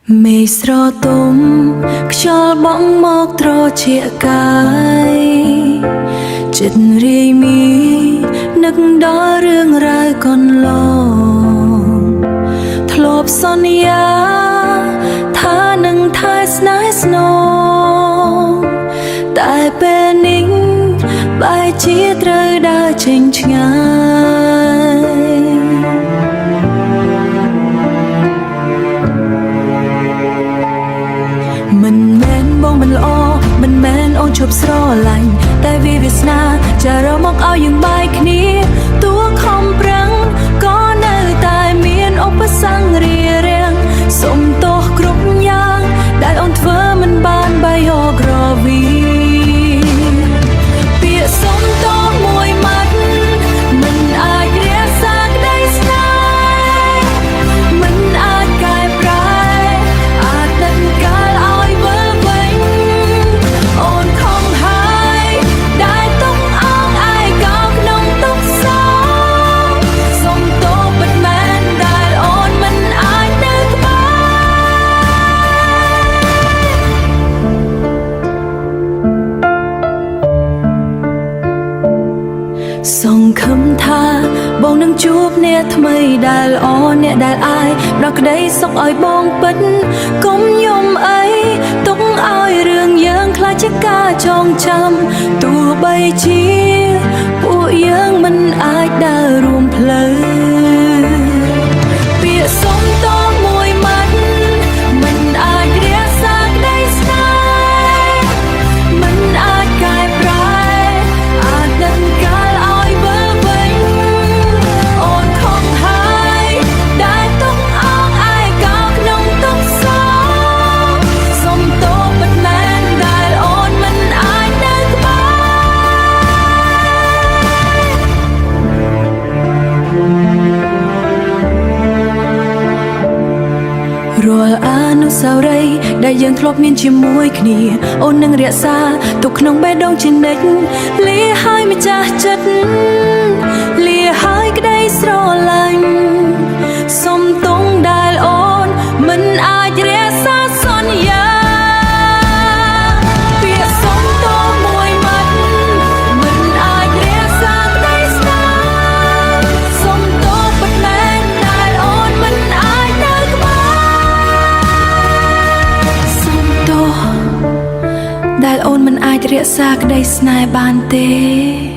មេឃស្រទុំខ្យល់បក់មកត្រជាកាយចិត្តរាយមីនឹកដល់រឿងរ៉ាវកន្លងធ្លាប់សន្យាថានឹងថែស្នេហ៍ស្នងតែពេលនេះបែរជាត្រូវដើរចេញឆ្ងាយ មិនមែនបងមិនល្អមិនមែនអូនឈប់ស្រឡាញ់តែវាវាសនាចារមកឲ្យយើងបែកគ្នាតួខំប្រឹងក៏នៅតែមានឧបសគ្គរារាំងសុំទោសគ្រប់យ៉ាងដែលអូនធ្វើមិនបានបាយហក្រវីពាក្យសុំទោសមួយម៉ាត់មិនអាចរក្សាក្តីស្នេហ៍មិនអាចកែប្រែ អាទិត្យកាលឲ្យវិលវិញអូនខំហើយដែលទុកអងឯកោក្នុងទុកសោកសុំទោសពិតមែនដែលអូនមិនអាចនៅក្បែរសង្ឃឹមថាបងនឹងជួបអ្នកថ្មីដែលល្អអ្នកដែលអាចផ្ដល់ក្តីសុខឲ្យបងពិតកុំយំអីទុកឲ្យរឿងយើងខ្លាចជាការចងចាំទោះបីជាពួកយើងមិនអាចដើររួមផ្លូវពាក្យសុំទោសមួយម៉ាត់មិនអាចរក្សាក្តីស្នេហ៍មិនអាចកែប្រែអាទិត្យកាលឲ្យវិលវិញអូនខំហើយដែលទុកអងឯកោក្នុងទុកសោកសុំទោសពិតមែនដែលអូនមិនអាចនៅក្បែរ រាល់អនុស្សាវរីយ៍ដែលយើងធ្លាប់មានជាមួយគ្នាអូននឹងរក្សាទុកក្នុងបេះដូងជានិច្ចលាហើយម្ចាស់ចិត្តលាហើយក្តីស្រឡាញ់សុំទងដែលអូនមិនអាចរក្សាសន្យាពាក្យសុំទោសមួយម៉ាត់មិនអាចរក្សាក្តីស្នេហ៍សុំទោសពិតមែនដែលអូនមិនអាចនៅក្បែរសុំទោសដែលអូនមិនអាចរក្សាក្តីស្នេហ៍បានទេ។